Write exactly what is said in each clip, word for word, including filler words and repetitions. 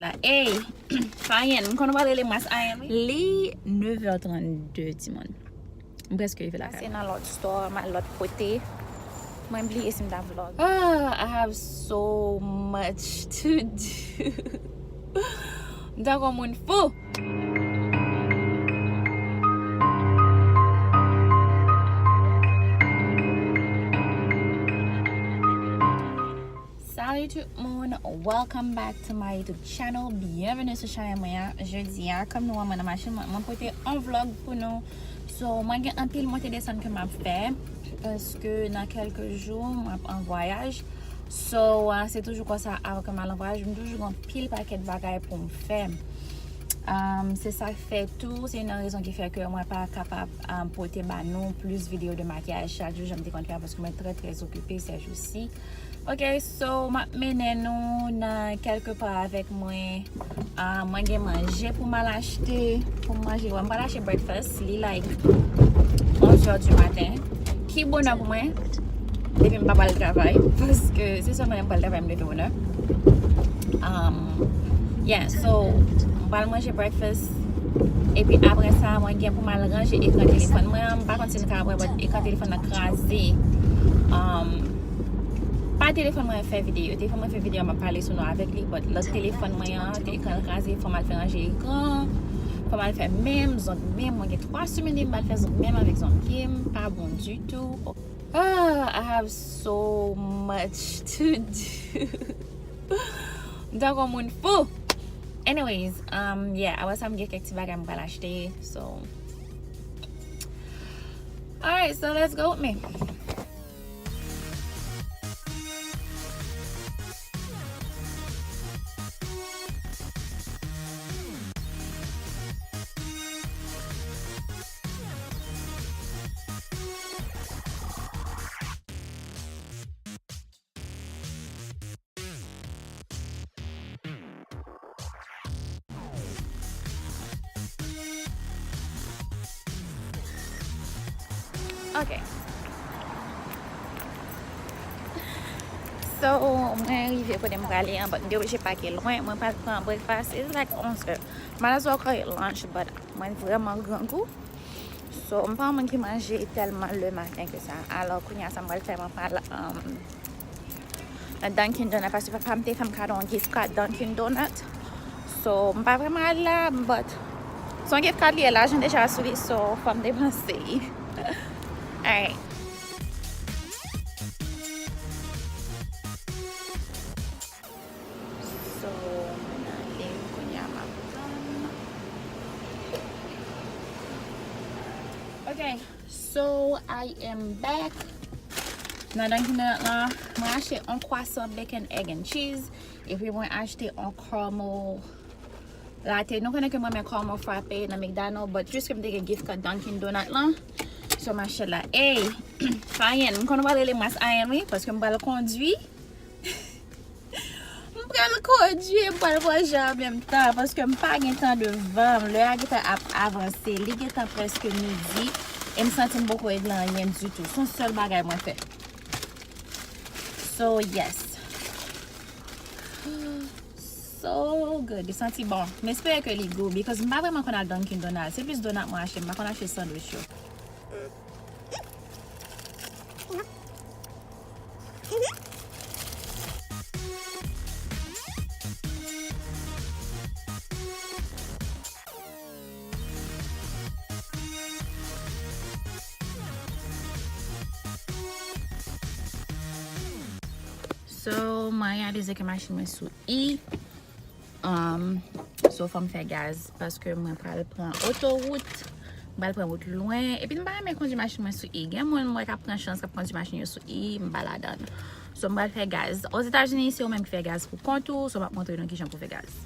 Ey, Fayen, m konn w pa rele m as Ayen, wi. Li nèf è trannde, timoun. M prèske rive lakay. Pase nan lòt store, m al lòt kote. Mwen bliye si m ta vlog. Ah, I have so much to do. M tankou yon moun fou. Salut tout moun, welcome back to my YouTube channel. Byenveni sou chanèl mwen an. Jodi a, kòm nou wè mwen nan machin mwen, mwen pote yon vlog pou nou. So, mwen gen anpil monte desann ke m ap fè, paske nan kèlke jou, mwen ap an vwayaj. So, ah, se toujou konsa, avan ke m al an vwayaj, m toujou gen anpil pakèt bagay pou m fè. Um, se sa k fè tou, se youn nan rezon ki fè ke mwen pa kapab, um, pote ba nou plis videyo de makiyaj chak jou, jan m te konn fè a, paske mwen trè, trè okipe sèjousi. Ok, so, m ap mennen nou nan kèlke pa avèk mwen. Ah, mwen gen manje pou m al achte, pou m manje. Wè, m pral achte breakfast, li, like, onz è di maten. Ki bonè pou mwen, depi m pa pral travay, paske se sèlman lè m pral travay m leve bonè. Um, yeah, so, m pral manje breakfast. Epi apre sa, mwen gen pou m al ranje ekran telefòn mwen an. M pa konn si n ka wè, but ekran telefòn nan kraze. Um, pa telefòn mwen fè videyo. Telefòn mwen fè videyo, m ap pale sou nou avèk li, but lòt telefòn mwen an, te ekran l kraze, fò m al fè ranje ekran. Fò m al fè menm, zong menm, mwen gen twa semèn depi m al fè zong menm avèk zong menm, pa bon ditou. Ah, I have so much to do. M tankou yon moun fou. Anyways, um, yeah, apre sa m gen kèk ti bagay m pral achte, so. Alright, so let's go with me. Ok. So, mwen rive kote m prale an, but m te oblije pake lwen. Mwen pral pran breakfast. It's like onz è. Might as well call it lunch, but mwen vrèman grangou. So, m pa yon moun ki manje tèlman le maten ke sa. Alò, kounye a sa m pral fè, mwen pral, um, nan Dunkin Donut, paske papa m te fè m kado yon gift card Dunkin Donut. So, m pa vrèman al la, but se yon gift card li ye, lajan deja sou li, so, fò m depanse li. Alright. So, mwen ale kounye a, m ap tann. Ok, so I am back. Nan Dunkin Donut lan, mwen achte yon kwasan bacon, egg and cheese. Epi mwen achte yon caramel latte. Nou konnen ke mwen renmen caramel frappe nan McDonald, but piske m te gen gift card Dunkin Donut lan, so m achte la. Ey, Fayen, m konn w pa rele m as Ayen, wi, paske m pral kondwi. M pral kondwi, m pral manje an menm tan, paske m pa gen tan devan m. Lè a gentan ap avanse, li gentan prèske midi, e m santi m poko regle anyen ditou. Se yon sèl bagay mwen fè. So, yes. So good. Li santi bon. M espere ke li gou, because m pa vrèman konn al Dunkin Donut. Se plis donut mwen achte, m pa konn achte sandwich yo. So, mwen reyalize ke machin mwen sou E. Um, so, fò m fè gaz paske mwen pral pran otowout. Mwen pral pran wout lwen. Epi, m pa renmen kondwi machin mwen sou E. Gen moun mwen k ap pran chans k ap kondwi machin yo sou E, m pa ladan l. So, m pral fè gaz. Ozetazini, se ou menm ki fè gaz pou kont ou. So, m ap montre nou kijan pou fè gaz.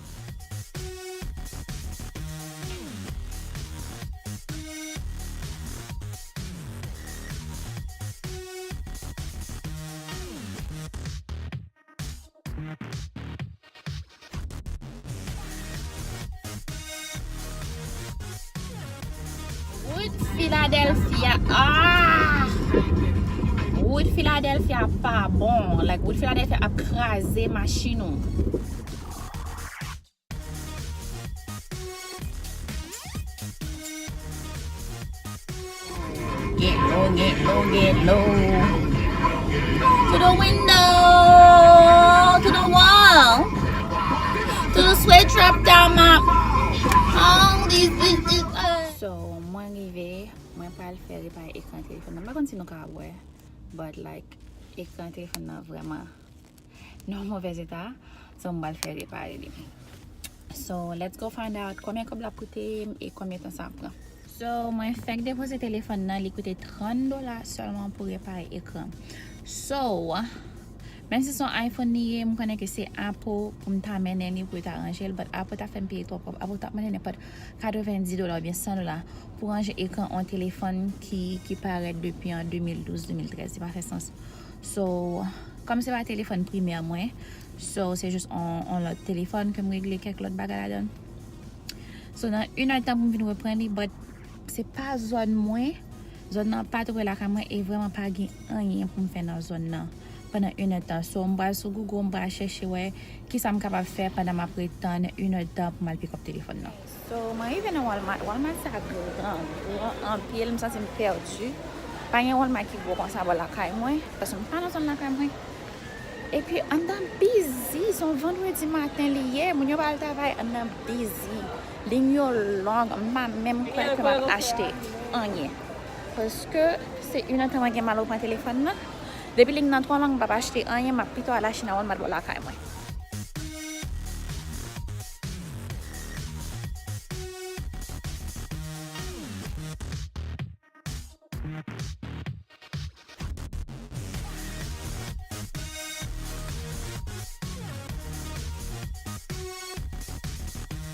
Wout Filadèlfya, ah! Wout Filadèlfya pa bon. Like, wout Filadèlfya ap kraze machin ou. Get low, get low, get low. To the window, to the wall, to the sweat drop down my, all these bitches. So, mwen rive, mwen pral fè repare ekran telefòn nan. M pa konn si nou ka wè, but like, ekran telefòn nan vrèman nan move eta, so m pral fè repare li. So, let's go find out konbyen kòb l ap koute m e konbyen tan sa ap pran. So, mwen fèk depoze telefòn nan, li koute trant dola sèlman pou repare ekran. So, menm si se yon iPhone li ye, m konnen ke se Apple pou m ta mennen li pou yo ta ranje l, but Apple ta fè m peye twòp kòb. Apple t ap mande nenpòt katrevenndis dola oubyen san dola pou ranje ekran yon telefòn ki, ki parèt depi an de mil douz, de mil trèz. Li pa fè sans. So, kòm se pa telefòn primè mwen, so, se jis on, on lòt telefòn ke m regle kèk lòt bagay ladan. So, nan inèdtan pou m vin reprann li, but se pa zòn mwen. Zòn nan pa tou pre lakay mwen e vrèman pa gen anyen pou m fè nan zòn nan pandan inèdtan. So, m pral sou Google, m pral chèche wè kisa m kapab fè pandan m ap ret tann inèdtan pou m al pikòp telefòn nan. So, mwen rive nan Walmart. Walmart sa gran, gran anpil. M santi m pèdi. Pa gen Walmart ki gwo konsa bò lakay mwen, paske m pa nan zòn lakay mwen. Epi, anndan bizi, se yon vandredi maten li ye. Moun yo pa al travay, anndan bizi. Liy yo long, m pa menm kwè ke m ap achte anyen. Paske se inèdtan mwen gen mal reprann telefòn nan. Depi liy nan twò long, m p ap achte anyen, m ap pito al achte nan Walmart bò lakay mwen.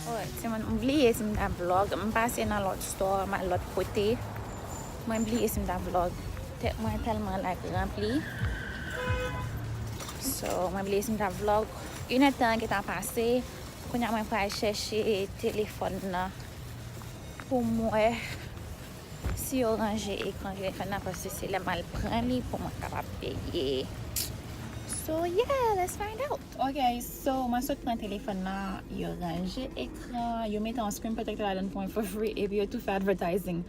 Oh, timoun, m bliye si m ta vlog. M pase nan lòt store, m al lòt kote. Mwen bliye si m ta vlog. Tèt mwen tèlman, like, ranpli. So, mwen bliye si m ta vlog. Inèdtan gentan pase. Kounye a mwen pral chèche telefòn nan pou m wè si yo ranje ekran telefòn nan, paske se lè m al pran li pou mwen kapab peye. So, yeah, let's find out. Ok, so, mwen sot pran telefòn nan, yo ranje ekran, yo mete yon screen protector ladan pou mwen for free, epi yo tou fè advertising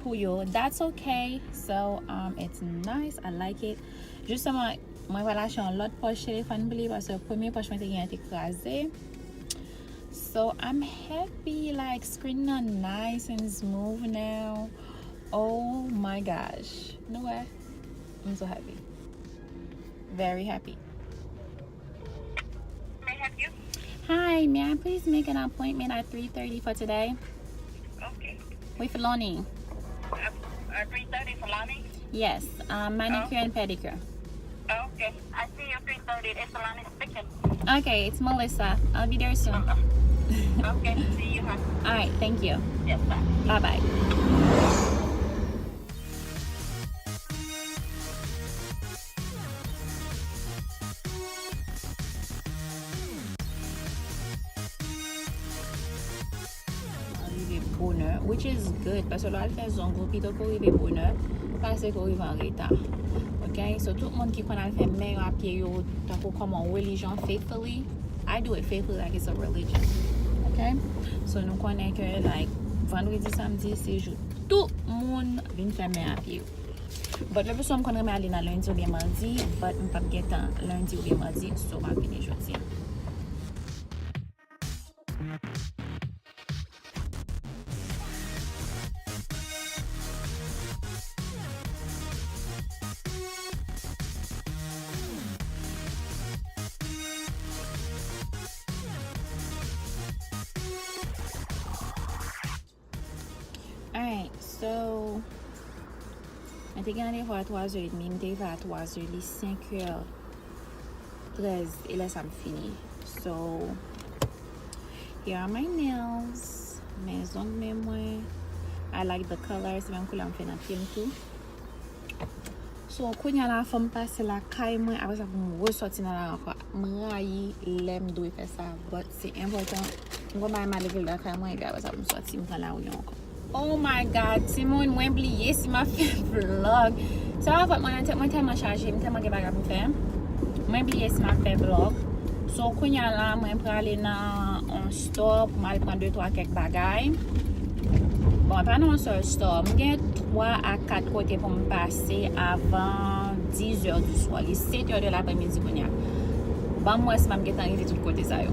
pou yo. That's okay. So, um, it's nice. I like it. Jisteman, mwen pral achte yon lòt pòch telefòn pou li, paske premye pòch mwen te genyen te kraze. So, I'm happy, like, screen nan nice and smooth now. Oh my gosh. Nou wè? I'm so happy. Very happy. May I help you? Hi, may I please make an appointment at three thirty for today? Okay. With Lonnie. Uh, uh, three thirty for Lonnie? Yes, um, manicure and pedicure. Okay. I see you three thirty. It's Lonnie speaking. Okay, it's Melissa. I'll be there soon. Okay, see you, hon. All right, thank you. Yes, bye. Bye-bye. Rive bonè, which is good, paske lè w al fè zong ou, pito ke w rive bonè pase ke w rive an reta. Ok? So, tout moun ki konn al fè men yo a pye yo, tankou kòm yon relijyon, faithfully, I do it faithfully like it's a religion. Ok? So, nou konnen ke, like, vandredi, samdi, se jou tout moun vin fè men a pye yo. But le plus souvent, m konn renmen ale nan lendi oubyen madi, but m p ap gen tan lendi oubyen madi, so m ap vini jodi a. Alright, so, mwen te gen randevou a twa zè edmi, m te rive a twa zè, li senk è trèz, e lè sa m fini. So, here are my nails. Men zong men mwen. I like the color, se menm koulè m fè nan pye m tou. So, kounye a la, fò m pase lakay mwen, apre sa pou m resòti nan lari ankò. M rayi lè m dwe fè sa, but se enpòtan. M gon bagay m ale regle lakay mwen, epi apre sa pou m sòti, m pran lari ankò. Oh my God, timoun, mwen bliye si m ap fè vlog. Sa pa fòt mwen, nan tèt mwen tèlman chaje, m tèlman gen bagay pou m fè. Mwen bliye si m ap fè vlog. So, kounye a la, mwen prale nan yon store pou m al pran de twa kèk bagay. Bon, pa nan yon sèl store. M gen twa a kat kote pou m pase avan dizè di swa. Li setè de lapremidi kounye a. Ban m wè si m ap gentan rive tout kote sa yo.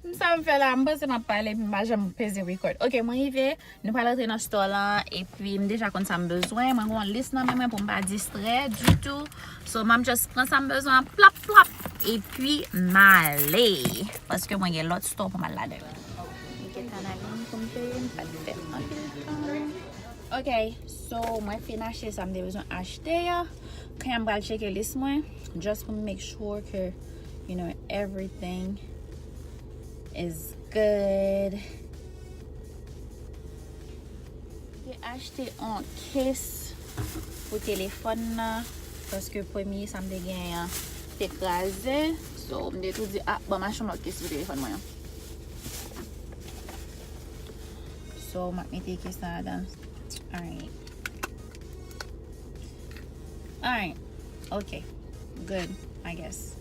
M sa m fè la, m panse m ap pale, epi m pa janm peze record. Ok, mwen rive, nou pral rantre nan store lan, epi m deja konn sa m bezwen. Mwen gen yon lis nan men mwen pou m pa distrè ditou. So, m ap just pran sa m bezwen, plap, plap, epi m ale. Paske mwen gen lòt store pou m al ladan. M gentan ale pou m peye, m pa t fè anpil tan. Ok, so, mwen fin achte sa m te bezwen achte a. Kounye a m pral tcheke lis mwen, just pou m make sure ke, you know, everything is good. M te achte yon case pou telefòn nan, paske premye sa m te genyen an te kraze. So, m te tou di, ah, ban m achte yon lòt case pou telefòn mwen an. So, m ap mete case lan ladan. Alright. Alright. Ok. Good, I guess.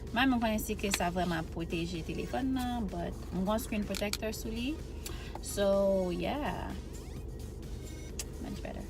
Mwen menm konnen si case sa vrèman ap pwoteje telefòn nan, but m gon screen protector sou li. So, yeah. Much better.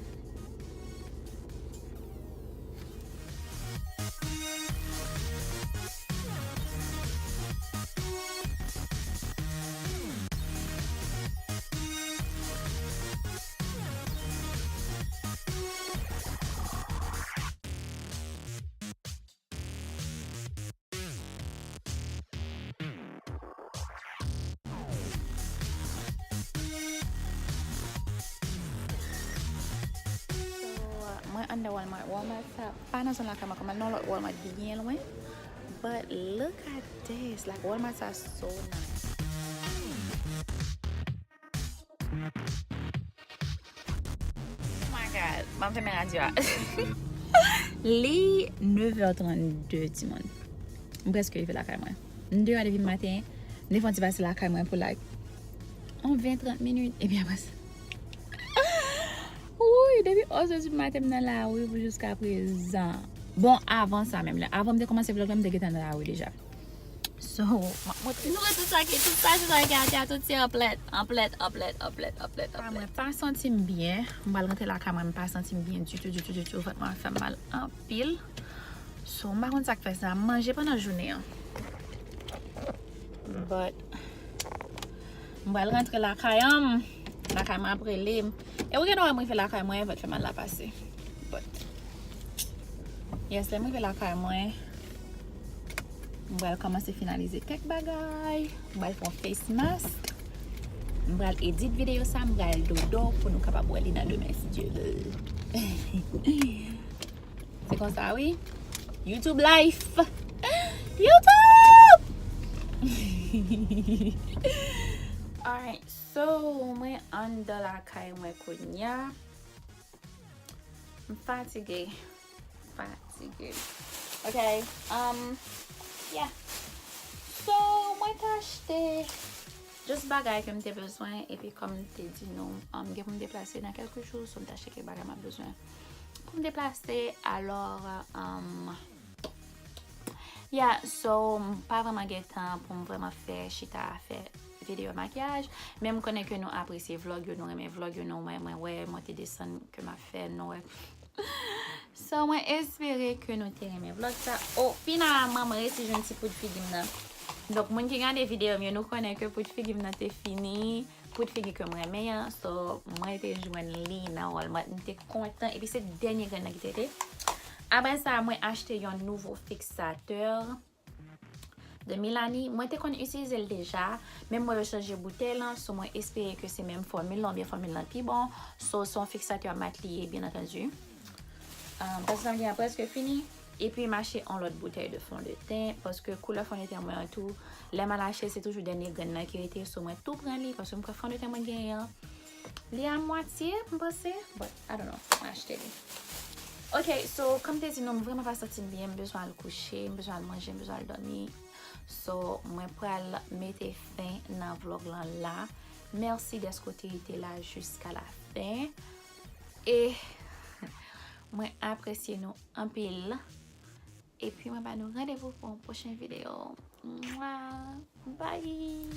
So, mwen anndan Walmart. Walmart sa pa nan zòn lakay mwen, kòm al nan lòt Walmart byen lwen. But look at this. Like, Walmart sa so nice. Oh my God. M ap fèmen radyo a. Li nèf è trannde, timoun. M prèske rive lakay mwen. M deyò depi maten. M te fè yon ti pase lakay mwen pou, like, yon ven, trant minit. Epi apre sa, wi, depi onz è di maten m nan lari pou jiska prezan. Bon, avan sa menm, lè, avan m te kòmanse vlog la, m te gentan nan lari deja. So, m ap montre nou tout sa ki, tout sa, tout sa ki atè a, tout se anplèt, anplèt, anplèt, anplèt, anplèt, anplèt. Mwen pa santi m byen. M pral rantre lakay mwen, m pa santi m byen ditou, ditou, ditou. Vant mwen ap fè m mal anpil. So, m pa konn sa k fè sa. M manje pandan jounen an. But, m pral rantre lakay an. Lakay mwen ap rele m. E ou gen dwa wè m rive lakay mwen, vant fè mal la pase. But, yes, lè m rive lakay mwen, m pral kòmanse finalize kèk bagay. M pral fè yon face mask. M pral edit videyo sa, m pral dodo pou nou kapab wè li nan demen, si Dye vle. Se konsa, wi. YouTube life. YouTube! Alright, so, mwen anndan lakay mwen kounye a. M fatige. Fatige. Ok. Um, yeah. So, mwen te achte just bagay ke m te bezwen, epi kòm m te di nou, um, gen pou m deplase nan kèlke jou, so m te achte kèk bagay m ap bezwen pou m deplase. Alò, um, yeah, so, m pa vrèman gen tan pou m vrèman fè chita fè videyo makiyaj, men m konnen ke nou apresye vlog yo, nou renmen vlog yo, nou wè mwen wè monte desann ke m ap fè, nou wè. So, mwen espere ke nou te renmen vlog sa. Oh, finalman, mwen resi jwenn ti poud figi m nan. Donk, moun ki gade videyo m yo, nou konnen ke poud figi m nan te fini. Poud figi ke m renmen an. So, mwen te jwenn li nan Walmart. M te kontan. Epi se dènye grenn nan ki te rete. Apre sa, mwen achte yon nouvo fiksatè de Milani. Mwen te konn itilize l deja, men mwen rechanje boutèy lan, so mwen espere ke se menm fòmil lan, oubyen fòmil lan pi bon. So, se yon fiksatè mat li ye, byen antandi. Um, paske sa m gen an prèske fini. Epi m achte yon lòt boutèy de fondeten, paske koulè fondeten mwen an tou, lè m al achte, se toujou dènye grenn nan ki rete, so mwen tou pran li, paske m kwè fondeten mwen genyen an, li a mwatye, m panse. But, I don't know. Mwen achte li. Ok, so, kòm te di nou, m vrèman pa santi m byen. M bezwen al kouche, m bezwen al manje, m bezwen al dòmi. So, mwen pral mete fen nan vlog lan la. Mèsi dèske w te rete la jiska la fen. E mwen apresye nou anpil. Epi mwen ba nou randevou pou yon pwochen videyo. Mwa! Bye!